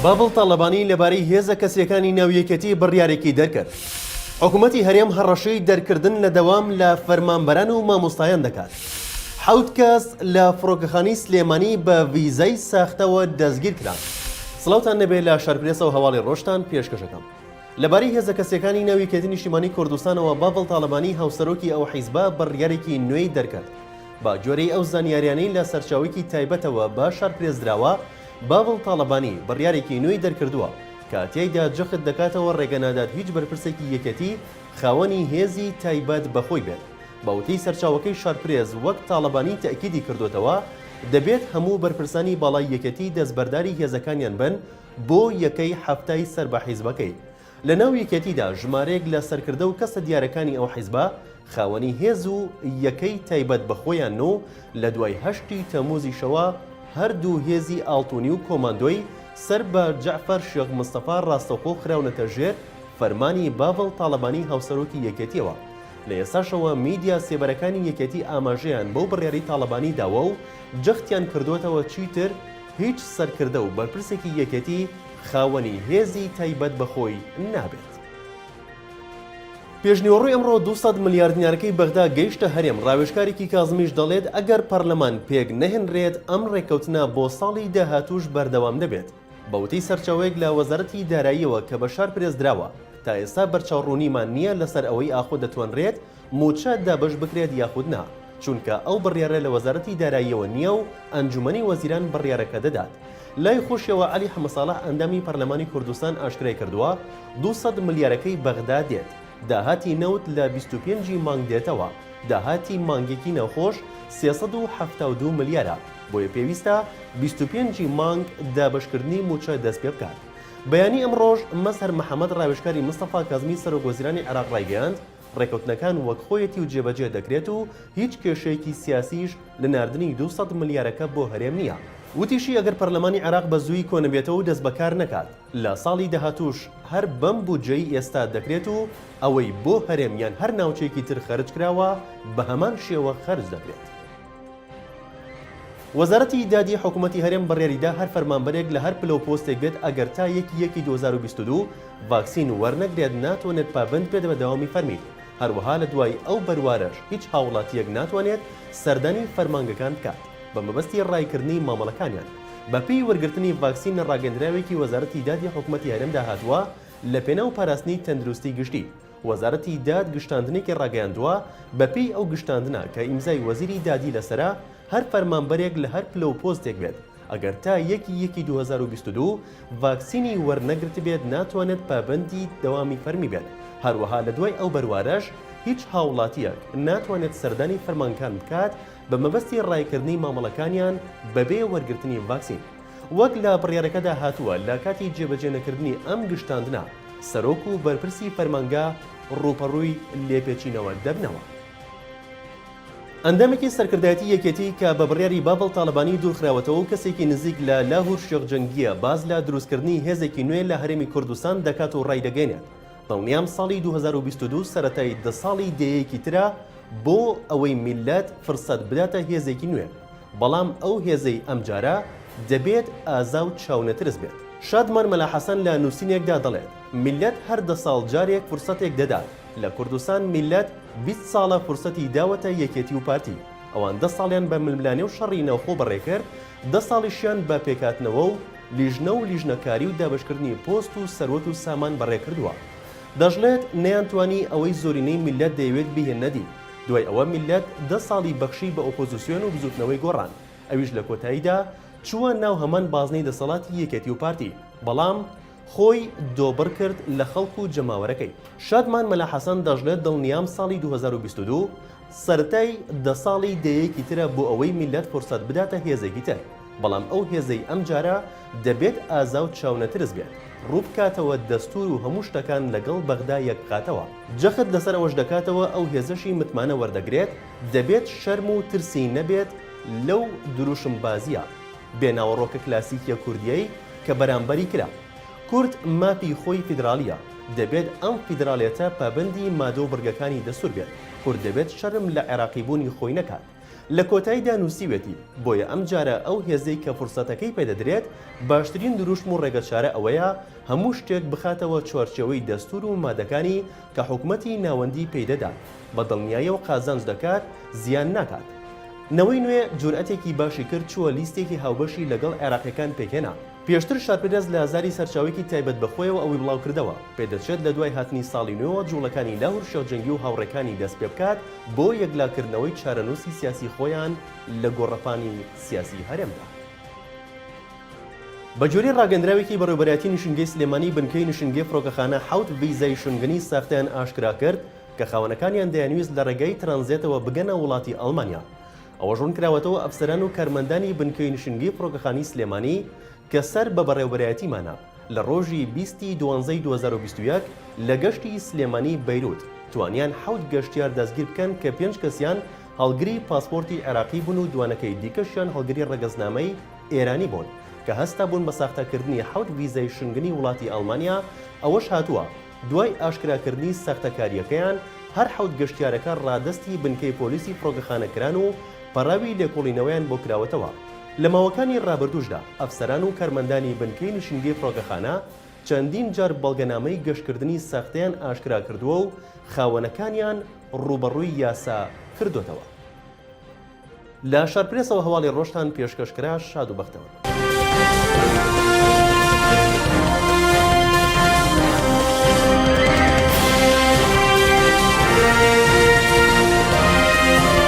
باڤڵ تاڵەبانی لەبارەی هێزە کەسییەکانی ناو یەکێتی بڕیارێکی دەرکرد. حکومەتی هەرێم هەڕەشەی دەرکردن لە دەوام لە فەرمانبەران و مامۆستایان دەکات. حەوت کەس لە فڕۆکەخانەی سلێمانی بە ڤیزای ساختەوە دەستگیرکران. سڵاوتان لێبێ لە شارپرێسەوە هەواڵی ڕۆژتان پێشکەشەکەم. لەبارەی هێزە کەسییەکانی ناو یەکێتی نیشتیمانی کوردستانەوە باڤڵ تاڵەبانی هاوسەرۆکی ئەو حیزبە بڕیارێکی نوێی دەرکرد. بە گوێرەی ئەو زانیاریانەی لە سەرچاوەیەکی تایبەتەوە بە شارپرێس دراوە، باڤڵ تاڵەبانی بڕیارێکی نوێی دەرکردووە کە تیایدا جەخت دەکاتەوە ڕێگە نادات هیچ بەرپرسێکی یەکێتی خاوەنی هێزی تایبەت بە خۆی بێت. بە وتەی سەرچاوەکەی شارپرێس وەک تاڵەبانی تەئکیدی کردۆتەوە دەبێت هەموو بەرپرسانی باڵای یەکێتی دەستبەرداری هێزەکانیان بن بۆ یەکەی حەفتای سەر بە حیزبەکەی. لە ناو یەکێتیدا ژمارەیەک لە سەرکردە و کەسە دیارەکانی ئەو حیزبە خاوەنی هێز و یەکەی تایبەت بە خۆیانن و لە دوای هەشتی تەموزیشەوە هەردوو هێزی ئاڵتونی و کۆماندۆی سەر بە جەعفەر شێخ مستەفا ڕاستەوخۆ خراونەتە ژێر فەرمانی باڤڵ تاڵەبانی هاوسەرۆکی یەکێتیەوە. لە ئێستاشەوە میدیا سێبەرەکانی یەکێتی ئاماژەیان بەو بڕیارەی تاڵەبانی داوە و جەختیان کردووەتەوە چیتر هیچ سەرکردە و بەرپرسێکی یەکێتی خاوەنی هێزی تایبەت بە خۆی نابێت. پێشنیوەڕۆی ئەمڕۆ 200 ملیار دینارەکەی بەغدا گەیشتە هەرێم، ڕاوێژکارێکی کازمیش دەڵێت ئەگەر پەرلەمان پێک نەهێنرێت ئەم ڕێککەوتنە بۆ ساڵی داهاتووش بەردەوام دەبێت. بە وتەی سەرچاوەیەک لە وەزارەتی داراییەوە کە بە شار پرێس دراوە، تا ئێستا بەرچاوڕوونیمان نییە لەسەر ئەوەی ئاخۆ دەتوانرێت مووچە دابەش بکرێت یاخود نا، چونکە ئەو بڕیارە لە وەزارەتی داراییەوە نییە و ئەنجومەنی وەزیران بڕیارەکە دەدات. لای خۆشیەوە عەلی حەمەساڵح ئەندامی پەرلەمانی کوردستان ئاشکرای کردووە، 200 ملیارەکەی بەغدا دێت، داهاتی نەوت لە 25 ی مانگ دێتەوە، داهاتی مانگێکی ناوخۆش 372 ملیارە، بۆیە پێویستە 25 ی مانگ دابەشکردنی مووچە دەستپێبکات. بەیانی ئەمڕۆش مەزهەر محەمەد ڕاوێژکاری مستەفا کازمی سەرۆکوەزیرانی عێراق ڕایگەیاند، ڕێکەوتنەکان وەک خۆیەتی و جێبەجێ دەکرێت و هیچ کێشەیەکی سیاسیش لە ناردنی 200 ملیارەکە بۆ هەرێم نییە. وتیشی ئەگەر پەرلەمانی عێراق بە زوویی کۆنەبێتەوە و دەستبەکار نەکات، لە ساڵی داهاتووش هەر بەم بودجەی ئێستا دەکرێت و ئەوەی بۆ هەرێم یان هەر ناوچەیەکی تر خەرج کراوە بە هەمان شێوە خەرج دەکرێت. وەزارەتی دادی حکومەتی هەرێم بڕیاریدا هەر فەرمانبەرێک لە هەر پلە و پۆستێک بێت ئەگەر تا یەکی یەکی 2022 ڤاکسین وەرنەگرێت ناتوانێت پابەند بێت بە دەوامی فەرمی، هەروەها لە دوای ئەو بەروارەش هیچ هاوڵاتییەک ناتوانێت سەردانی فەرمانگەکان بکات بە مەبەستی ڕایکردنی مامەڵەکانیان بەپێی وەرگرتنی ڤاکسین لە ڕاگەندراوێکی وەزارەتی دادی حکومەتی هەرێمدا هاتووە لەپێناو پاراستنی تەندروستی گشتی وەزارەتی داد گشتاندنێکی ڕاگەیاندووە، بەپێی ئەو گشتاندنە کە ئیمزای وەزیری دادی لەسەرە، هەر فەرمانبەرێک لە هەر پلە و پۆستێک بێت، ئەگەر تا یەک ی یەکی 2022 ڤاکسینی وەرنەگرتبێت ناتوانێت پابەندی دەوامی فەرمی بێت، هەروەها لە دوای ئەو بەروارەش هیچ هاوڵاتییەک ناتوانێت سەردانی فەرمانگەکان بکات بە مەبەستی ڕایکردنی مامەڵەکانیان بەبێ وەرگرتنی ڤاکسین. وەک لە بڕیارەکەدا هاتووە لە کاتی جێبەجێنەکردنی ئەم گشتاندنە، سەرۆک و بەرپرسی فەرمانگە ڕووپەڕووی لێپێچینەوە دەبنەوە. ئەندامێکی سەرکردایەتی یەکێتی کە بە بڕیاری باڤڵ تاڵەبانی دوورخراوەتەوە و کەسێکی نزیک لە لاهور شێخ جەنگییە باس لە دروستکردنی هێزێکی نوێ لە هەرێمی کوردستان دەکات و ڕایدەگەیەنێت دڵنیام ساڵی 2022 سەرەتای دە ساڵی دەیەیەکی ترە بۆ ئەوەی میللەت فرسەت بداتە هێزێکی نوێ بەڵام ئەو هێزەی ئەمجارە دەبێت ئازا و چاونەترس بێت. شادمان مەلا حەسەن لە نووسینێکدا دەڵێت، میللەت هەر دە ساڵ جارێک فرسەتێک دەدات، لە کوردستان میللەت 20 ساڵە فرسەتی داوەتە یەکێتی و پارتی، ئەوان دە ساڵیان بە ململانێ و شەڕی ناوخۆ بەڕێکرد، دە ساڵیشیان بە پێکهاتنەوە و لیژنە و لیژنەکاری و دابەشکردنی پۆست و سەروەت و سامان بەڕێکردووە. دەشڵێت، نەیانتوانی ئەوەی زۆرینەی میللەت دەیەوێت بیهێننە دی. دوای ئەوە میللەت دە ساڵی بەخشی بە ئۆپۆزسیۆن و بزوتنەوەی گۆڕان، ئەویش لە کۆتاییدا چووە ناو هەمان بازنەی دەسەڵاتی یەکێتی و پارتی، بەڵام خۆی دۆبڕ کرد لە خەڵک و جەماوەرەکەی. شادمان مەلا حەسەن دەشڵێت دڵنیام ساڵی 2022 سەرەتای دە ساڵی دەیەیەکی ترە بۆ ئەوەی میللەت فرسەت بداتە هێزێکی تر، بەڵام ئەو هێزەی ئەمجارە دەبێت ئازا و چاونەترس بێت، ڕووبکاتەوە دەستور و هەموو شتەکان لەگەڵ بەغدا یەکبخاتەوە. جەخت لەسەر ئەوەش دەکاتەوە ئەو هێزەشی متمانە وەردەگرێت دەبێت شەرم و ترسی نەبێت لەو دروشم بازیە بێ ناوەڕۆکە کلاسیکیە کوردیەی کە بەرامبەری کرا. کورد مافی خۆی فیدراڵیە، دەبێت ئەم فیدراڵیەتە پابەندی مادە و بڕگەکانی دەستور بێت، کورد دەبێت شەرم لە عێراقی بوونی خۆی نەکات. لە کۆتاییدا نووسیوێتی، بۆیە ئەمجارە ئەو هێزەی کە فرسەتەکەی پێدەدرێت، باشترین دروشم و ڕێگەچارە ئەوەیە هەموو شتێک بخاتەوە چوارچێوەی دەستوور و مادەکانی کە حکومەتی ناوەندی پێی دەدات، بە دڵنیاییەوە قازانج دەکات، زیان ناکات. نەوەی نوێ جورئەتێکی باشی کرد چووە لیستێکی هاوبەشی لەگەڵ عێراقیەکان پێکهێنا. پێشتر شارپرێس لە زاری سەرچاوەیەکی تایبەت بە خۆیەوە ئەوەی بڵاوکردەوە، پێدەچێت لە دوای هاتنی ساڵی نوێوە جوڵەکانی لاهور شێخ جەنگی و هاوڕێکانی دەستپێبکات بۆ یەکلاکردنەوەی چارەنووسی سیاسی خۆیان لە گۆڕەپانی سیاسی هەرێمدا. بەگوێرەی ڕاگەندراوێکی بەڕێوبەرایەتی نشینگەی سلێمانی، بنکەی نشینگەی فڕۆکەخانە حەوت ڤیزای شنگنی ساختەیان ئاشکرا کرد کە خاوەنەکانیان دەیانویست لە ڕێگای ترانزێتەوە بگەنە وڵاتی ئەڵمانیا. ئەوەش ڕوونکراوەتەوە ئەفسەران و کارمەندانی بنکەی نشینگەی فڕۆکەخانەی سلێمانی کە سەر بە بەڕێوبەرایەتیمانە لە ڕۆژی 20 ی دوانزەی 2021 لە گەشتی سلێمانی بەیروت توانیان حەوت گەشتیار دەستگیر بکەن کە پێنج کەسیان هەڵگری پاسپۆرتی عێراقی بوون و دوانەکەی دیکەشیان هەڵگری ڕەگەزنامەی ئێرانی بوون کە هەستابوون بە ساختەکردنی حەوت ڤیزای شنگنی وڵاتی ئەڵمانیا، ئەوەش هاتووە، دوای ئاشکراکردنی ساختەکارییەکەیان، هەر حەوت گەشتیارەکە ڕادەستی بنکەی پۆلیسی فڕۆکەخانە کران و پەڕاوی لێکۆڵینەوەیان بۆ کراوەتەوە. لە ماوەکانی ڕابردووشدا ئەفسەران و کارمەندانی بنکەی نشینگەی فڕۆکەخانە چەندین جار بەڵگەنامەی گەشتکردنی ساختەیان ئاشکرا کردووە و خاوەنەکانیان ڕووبەڕووی یاسا کردۆتەوە. لە شارپرێسەوە هەواڵی ڕۆژتان پێشکەش کرا شاد و بەختەوەر بن.